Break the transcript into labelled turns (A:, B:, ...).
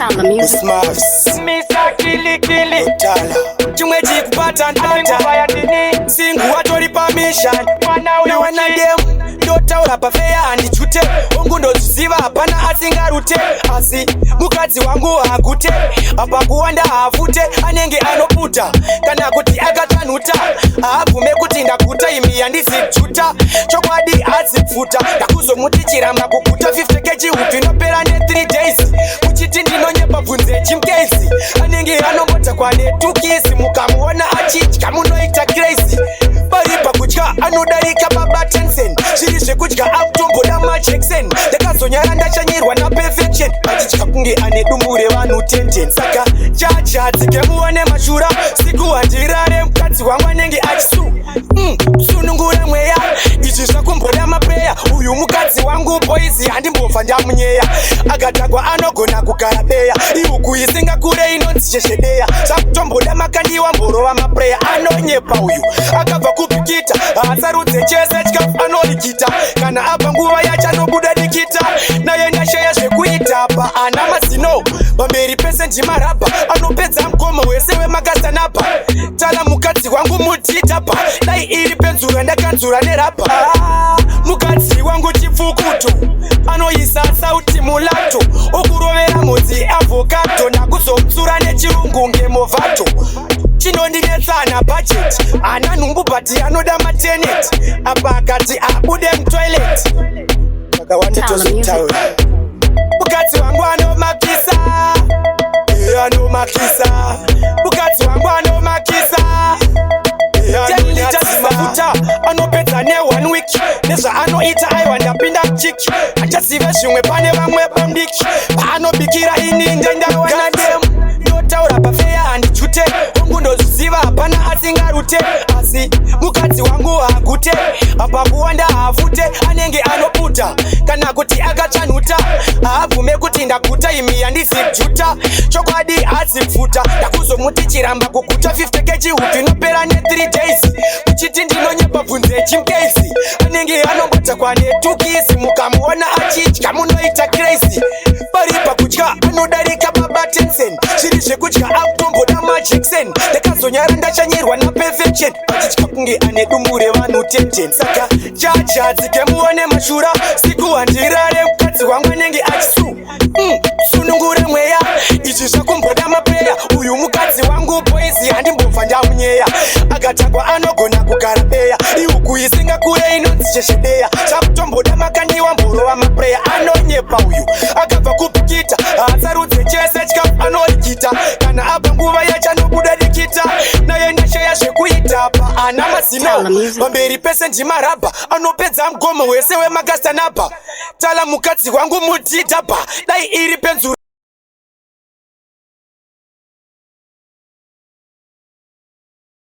A: Tala Music.
B: Smurfs.
C: Mr. Kili Kili.
B: Tala. Chimwe chikubata ndata. Singu watori pamission.
C: Mwana uyu
B: Nawana dem ndotaura pafair handichute wangu ndozviziva hapana asingarute asi mukadzi wangu hagute apa kuwanda haafute anenge anoputa kana kuti akatsvanuta haabvume kuti ndaguta imi handisi juta chokwadi hadzipfuta ndakuzomuti chiramba kuguta 50 kg hutu inopera ne3 days muchiti ndinonyepa bvunze chimukezi anenge anombota kwanetukisi mukamuona achidya munoita crazy pari pakudya anodarika baba Tensen zviri zvekudya akutomboda maJackson ndakazonyara ndachanyirwa naPerfection achitya kunge ane dumbu revanhu 10 saka chacha dzike muone mashura siku handirare mukadzi wangu anenge achisu sunungura mweya izvi zvakumboda maprayer uyu mukadzi wangu boys handimbobva ndamunyeya akadhakwa anogona kugara beya ihuku isingakure inonzi sheshedeya zvakutomboda makandiwa mborova maprayer anonyepa uyu akabva kupikita haasarudze chese chikafu anorikita kana abva nguva yacho anobuda dikita naye ndashaya zvekuita pa ana mazino pamberi pese ndimarabha anopedza mugomo wese wemakasanabha tala mukadzi wangu mutitapa dai iri penzura ndakanzura nerabha. Ah, mukadzi wangu chipfukuto anoisa sauti mulato okurovera mhodzi avocado ndakuzomutsura nechirungu ngemovato chinondinetsana budget ana nhumbu but anoda maternity apa akati abude mutoilet akawanda.
A: Tala Music.
B: Tozotaura mukadzi wangu anomakisa. Iye anomakisa mukadzi wangu anomakisa. 10 liters mafuta anopedza ne1 week nezvaanoita aiwa ndapinda chiki hachazive zvimwe pane vamwe bamdiki paanobikira ini ndendawana dem ndotaura pafair handichute wangu ndozviziva hapana asingarute asi mukadzi wangu hagute apa kuwanda haafute anenge anoputa kana kuti akatsvanuta haabvume kuti ndaguta imi handisi juta chokwadi hadzipfuta ndakuzomuti chiramba kuguta 50 kg hutu inopera ne3 days muchiti ndinonyepa bvunze chimukezi anenge anombota kwanetukisi mukamuona achidya munoita crazy pari pakudya anodarika baba Tensen zviri zvekudya akutomboda maJackson ndakazonyara ndachanyirwa naPerfection achitya kunge ane dumbu revanhu 10 saka chacha dzike muone mashura siku handirare mukadzi wangu anenge achisu sunungura mweya izvi zvakumboda maprayer uyu mukadzi wangu boys handimbobva ndamunyeya akadhakwa anogona kugara beya ihuku isingakure inonzi sheshedeya zvakutomboda makandiwa mborova maprayer anonyepa uyu akabva kupikita haasarudze chese chikafu anorikita kana abva nguva yacho anobuda dikita naye ndashaya zvekuita pa ana mazino
A: Tala Music.
B: pamberi pese ndimarabha anopedza mugomo wese wemakastanabha tala mukadzi wangu mutitapa dai iri penzura.